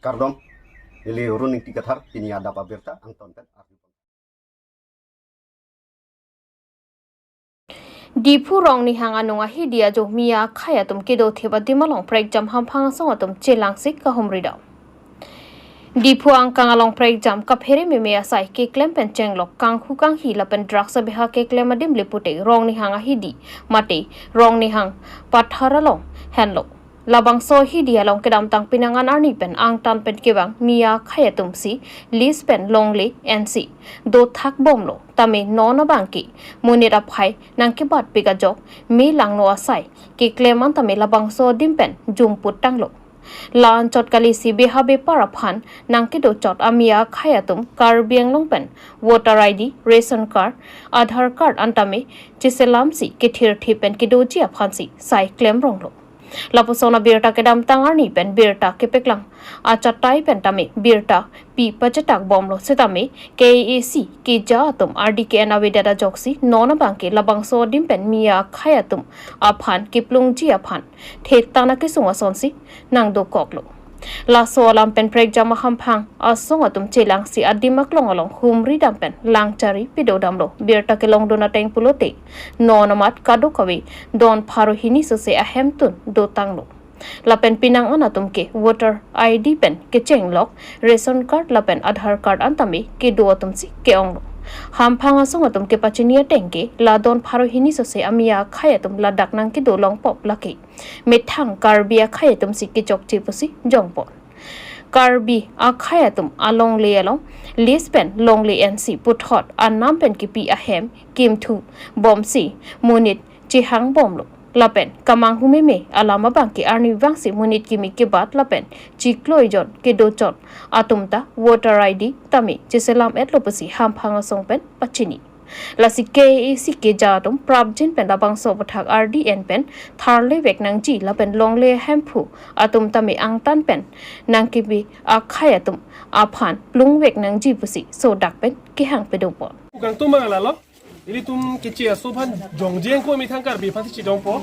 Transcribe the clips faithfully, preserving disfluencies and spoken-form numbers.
Kardom, neli Run Ingti Kathar, pini adap abirta angton pen arju. Diphu Rongnihang anung ahidi ajo Miya akhei atum kedo thip adim along prekjam hamphang asong atum chelangsi kahumridam. Diphu angkang along prekjam kaphere meme asai keklem pen chenglok kanghu kanghi lapen drugs abeha keklem adim le pute Rongnihang ahidi mate Rongnihang Pathar along henlo. Labangso ahidi along kedamtang penang an arni pen angtan pen kevang Miya akhei atum si lease pen longle ensi dothak bomlo. Tame non abangke monit aphai nangkebatpik ajok me langno asai keklem an tame labangso adim pen jumput tanglo. La anchot kali si beha bepar aphan nangkedochot a-Miya akhei atum Karbi Anglong pen voter I D, ration card, Aadhaar card an tame cheselamsi kethirthip pen kedoji aphansi sai klemronglo. Lapuson abirta kedamtang arni pen birta kepeklang achatai pen tame birta pi pachetak bomlo setame K A A C keja atum R D K N avedet ajoksi non abangke labangso adim pen Miya akhei atum aphan keplungji aphan thetang akesung asonsi nangdokoklo. Laso alam pen prekjam ahamphang asong atum chelangsi adim aklong along humridam pen langchari pidodamlo. Birta kelongdun ateng pulote non amat kadokave don pharo hini sose ahemtun dotanglo. Lapen penang an atum ke voter I D pen kechenglok ration card lapen Aadhaar card an tame kedo atumsi ke-onglo. Hamphang asong atum kepachini ateng ke la don pharo hini sose a-Miya akhei atum ladak nangkedo longpop lake methang Karbi akhei atumsi kechokche pusi jongpon. Karbi akhei atum alongle along lease pen longle ensi puthot anam pen kepi ahem kimthu bomsi monit chehang bomlo. Lapen kamanghu meme alam abangke arnivangsi monit kimi kebat lapen chiklo ejon kedochot atum ta voter I D tame cheselam etlo pusi hamphang asong pen pachini. Lasi K A A C keja atum prapjin pen labangso aputhak R D N pen tharlevek nangji lapen longle hemphu atum tame angtan pen nangkepi akhei atum aphan plungvek nangji pusi sodak pen kehang pedopon. Pu kangtung mang lalo, ilitum keche aso aphan jongjeng ko methang Karbi aphan si chedongpo.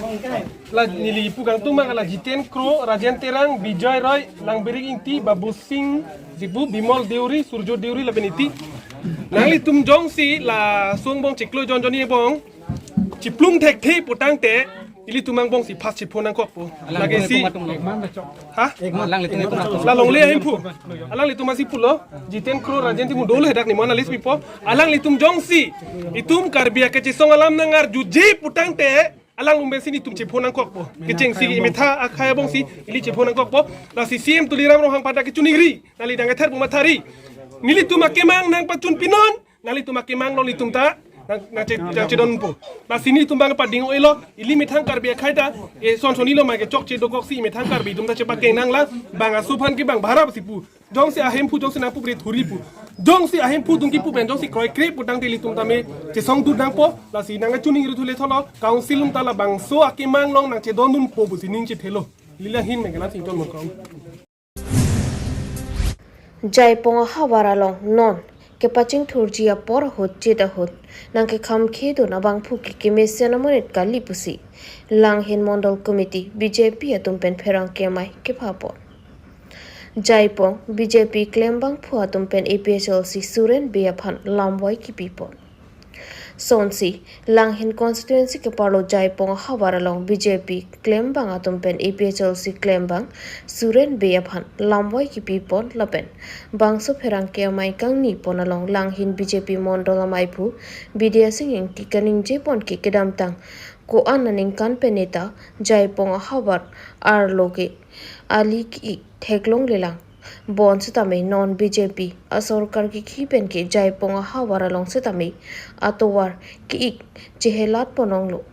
La neli pu kangtung mang la Jiten Kro, Rajen Terang, Bijoy Roy, Langbirik Ingti, Babu Singh Diphu, Bimol Deuri, Surjo Deuri lapen iti. Nanglitum jongsi laso angbong chiklo jon jonni angbong chiplung thekthe putangte ilitum angbong si first chepho nangkokpo. Lake si. Ha? Alanglitum atum. La longle ahemphu. Alanglitum asi pulo. Jiten Kro, Rajen Timung dolo hedak ni mo analyst pipo. Alanglitum jongsi itum Karbi akechesong alam nangarjuji putangte alanglitum pensi nelitum chepho nangkokpo. Kechengsi imetha akhei abongsi ili chepho nangkokpo. Lasi C M Tuliram Ronghang pada kechuningri. Nangli dang ether buma thari. Nelitum akemang nangpachun pinon. Nanglitum akemang along nelitum ta nang, nangche, nangchedonpo. Lasi nelitum bang pading oilo, ili methang Karbi akhei ta, e son soni lo ma kechokche dokoksi methang Karbi atum ta chepakeng nanglang, bang aso aphan ke bang bharap si pu. Jongsi ahemphu jongsi nangpupre thuri pu. Jongsi ahemphu atum kipu pen jongsi kroikre putangte ilitum tame chesongdun nangpo, lasi nangkachiningri thule tholo, council atum ta labangso akemang along nangchedondunpo pusi ning chethelo. Lila hin me kena sington mo kong. Jaipong ahavar along non kepachingthurji apor ahut chit ahut nangkekhamkhedun abangphu ke kemesen amonit kali pusi Langhin Mondol Committee B J P atum pen pherangke amei kephapon. Jaipong B J P klembangphu atum pen A P H L C Suren Bey aphan lamvoi kipipon. Sonsi, Langhin constituency keparlo Jaipong ahavar along B J P klembang atum pen A P H L C klembang Suren Bey aphan lamvoi kipipon lapen bangso pherangke amei kangnipon along Langhin B J P mondol ameiphu Bidya Sing Ingti kaningjepon ke kedamtang ko-an aningkan pen neta Jaipong ahavar arlo ke ali ki theklonglelang. Bonsitame non B J P asorkar kikhi pen ke Jaipong ahavar along sitame atovar ki-ik chehelat ponlonglo.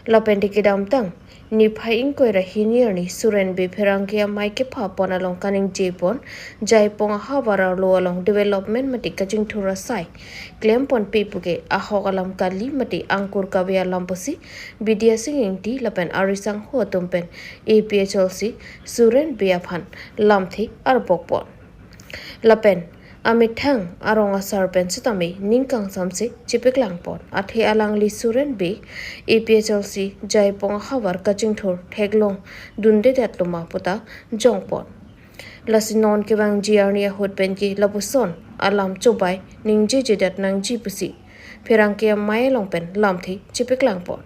Lapen te kedamtang niphai ingkoi ra hini arni Suren Bey pherangke amei kephapon along kaningjepon Jaipong ahavar arlo along development mate kachingthur asai klemponpe puke ahok alam kali mate angkur kave alam pusi Bidya Sing Ingti lapen arisangho atum pen A P H L C Suren Bey aphan lamthe arbokpon. Lapen amethang arong asar pen sitame ning kangsamse chepaklangpon. Athe alangli Suren Bey A P H L C Jaipong ahavar kachingthur theklongdundedet loma puta jongpon. Lasi non kevangji arni ahut penke lapuson alam chobai ningjejedet nangji pusi pherangke amei along pen lamthe chepaklangpon.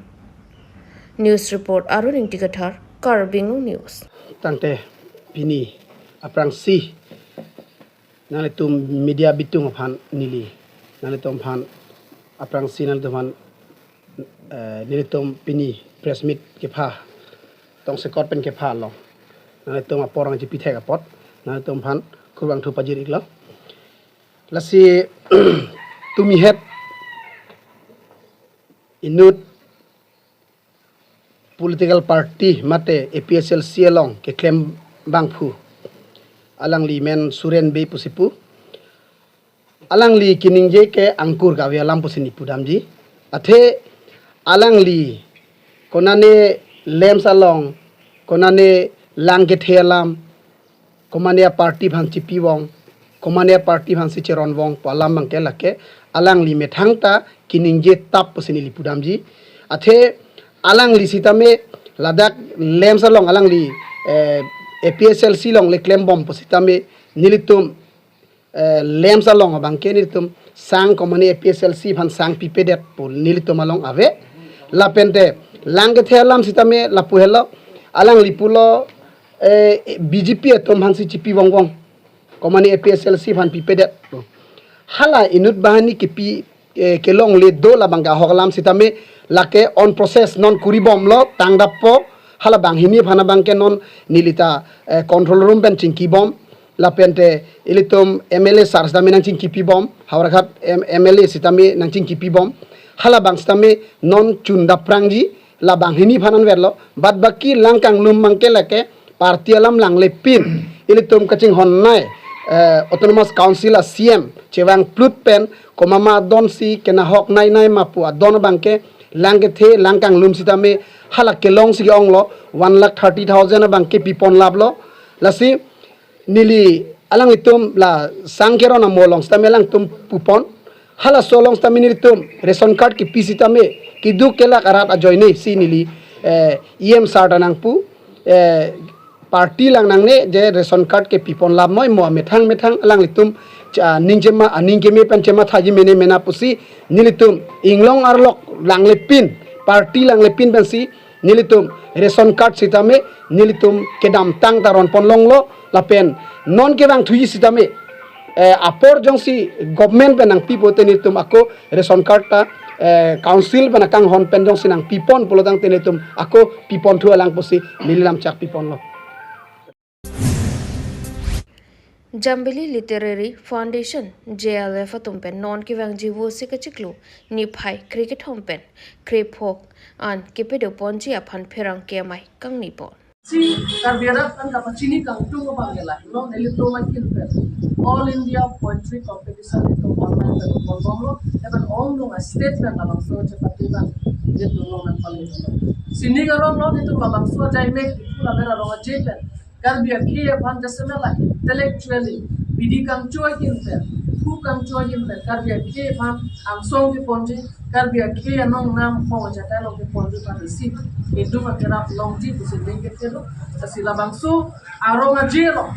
News report Arun Ingti Kathar, Karbi Anglong News. Tangte pini aphrangsi nanglitum media bitung aphan neli, nanglitum aphan aphrangsi nanglitum aphan, eh, nelitum pini press meet kepha tongsekot pen kepha along nanglitum apor nangchipithek apot nanglitum aphan kurvangthu pajir-iklo. Lasi tumihet inut political party mate A P H L C along keklem abangphu, alangli men Suren Bey pusi pu. Alangli keningje ke angkur kave alam pusi neli pudamji. Athe alangli konane LAMPS along, konane lang kethe alam, komane aparty aphan chipivong, komane aparty aphansi cheronvong pu alam abangke lake alangli methang ta keningje tap pusi neli pudamji. Athe alangli sitame ladak LAMPS along alangli, eh, A P H L C along le klembom pu sitame nelitum, eh, LAMPS along abangke nelitum sang komane A P H L C aphan sang pipedet pu nelitum along ave. Lapente lang kethe alam sitame lapu helo, alangli pulo, eh, B J P atum aphansi chipivongvong, komane A P H L C aphan pipedet pu. Hala inut banghini kipi, eh, kelongle do labangke ahok alam sitame lake on process non kuribomlo tangdappo. Hala banghini aphan abangke non neli ta, eh, control room pen chingkibom. Lapente ilitum M L A sir sitame nangchingkipibom, Howraghat M-, M L A sitame nangchingkipibom. Hala abang sitame non chun daprangji, la banghini aphan anverlo. Bad baki lang kanglum abangke lake party alam langlepin ilitum kachinghonnei, eh, Autonomous Council a C M chevangplut pen komat ma adonsi kenahok neinei ma pu adon abangke lang kethe lang kanglum sitame hala kelongsi ke-onglo, one lakh thirty thousand abangke piponlaplo. Lasi neli alanglitum la sang keron amo along sitame alangtum pupon. Halaso along sitame nelitum ration card kipi sitame keduk kelak arat ajoine si neli, eh, E M sir ta nangpu, eh, party lang nangne je ration card kepiponlap moi mo methang methang alanglitum cha ningchema, aning keme pen chemathaji mene mena pusi nelitum inglong arlok langlepin, party langlepin pensi nelitum ration card sitame nelitum kedamtang ta ronpon longlo. Lapen non kevangthuji sitame, eh, apor jongsi government pen nangpi pote nelitum ako ration card ta, eh, council pen akanghon pen jongsi nangpipon pulotangte nelitum ako piponthu alang pusi neli lamchak piponlo. Jambili Literary Foundation, J L F atum pen non kevangji Vosik achiklo niphai krekethom pen krephok an kepadoponji aphan pherangke amei kangnipon. Si Karbi arat an kapachini kangtung abang ela, no, nelitum ahin pen All India Poetry Competition itum online pen bolbomlo, even all nung a state pen labangso chepate abang nelitum nangpalelo. Sining aron lo nelitum labangso ajai mek Diphu Lammet Arong Aje pen Karbi akhei aphan jasemet la intellectually bidi kangcho ahin pen, phu kangcho ahin pen Karbi akhei aphan angsong keponji, Karbi akhei anong nam phong ajatai along keponji aphan isi keduk akerap longji pusi ning kethelo. Lasi labangso arong aje along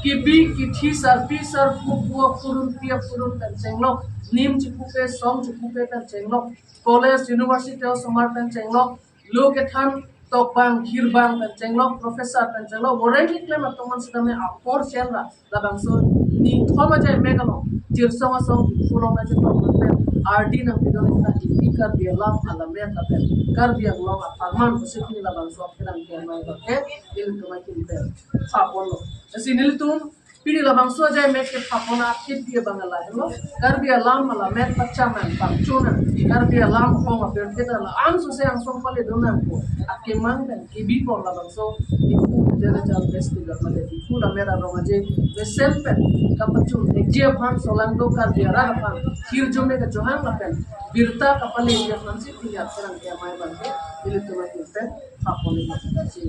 kebi kethe sarpi sarpo pu aphurun pi aphurun pen chenglok, nim chipupe song chipupe pen chenglok, college university osomar pen chenglok, lo kethan tokbang hirbang pen chenglok, professor pen chenglok, voreng keklem atum an sitame apor chenra labangso nithom ajai mek along chirsong asong Diphu along nangchetong pen ardi nangpidun ita, iti Karbi alam alamet lapen Karbi Anglong apharman pusi pini labangso apherangke amei abangke ilitum ahin pen phaponlo. Lasi nelitum pini labangso ajai mek kephapon akhit pi abang lahelo, Karbi alam alamet pachanang pangchonang, Karbi alam phong abirthit ala angsose angsong paledun nangpo akemang pen kebipon labangso Diphu Literature Festival mate Diphu Lammet Arong Aje mesen pen kapachun thekji aphan solangdo Karbi arat aphan hirjume kachohang lapen birta kapaleji aphansi pini apherangke amei abangke ilitum ahin pen phaponlo. Lasi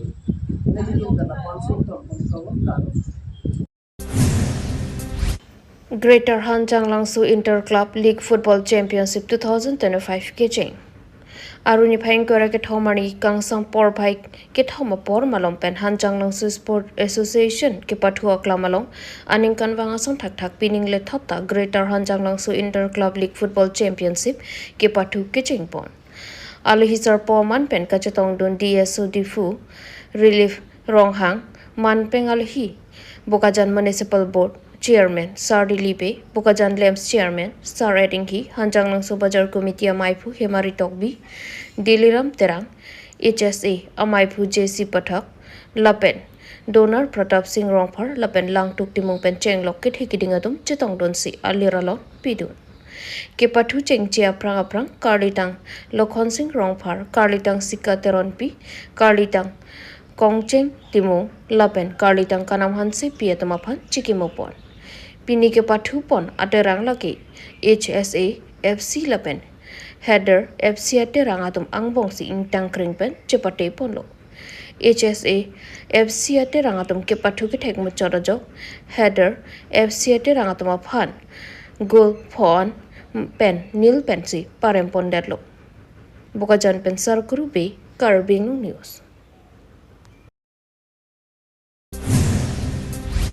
nelitum pen aphan singtong pon tong kado. Greater Hanjanglangso Inter Club League Football Championship two thousand twenty-five kecheng. Arni niphai ingkoi ra kethom arni kangsam porphai kethom apor malom pen Hanjanglangso Sport Association kepathu aklam along aningkanvang ason thakthak pining lethot ta Greater Hanjanglangso Inter Club League Football Championship kepathu kecheng pon. Alohi sarpo aman pen kachetongdun D S O Diphu, Relief Ronghang, manpeng alohi, Bokajan Municipal Board Chairman Sar Dilipe, Bokajan LAMPS Chairman Sar Edinghi, Hanjanglangso Bazar Committee amaiphu Hemari Tokbi, Diliram Terang, H S A amaiphu J C Pathak, lapen Donor Pratap Singh Rongphar, lapen Langtuk Timung pen chenglok kethe kiding atum chetongdunsi alir alon pidun. Kepathu chengche aphrang aphrang karlitang Lokhon Singh Rongphar, karlitang Sika Teronpi, karlitang Kongcheng Timung, lapen karlitang Kanam Hansepi atum aphan chikimo pon. Pini kepathu pon aterang lake H S A F C lapen Header F C aterang atum angbongsi ingtang kring pen chepate ponlo. H S A F C aterang atum kepathu kethek muchot ajok Header F C aterang atum aphan goal pho an pen nil pensi parem pondetlo. Bokajan pen Sar Kuru Bey, Karbi Anglong News.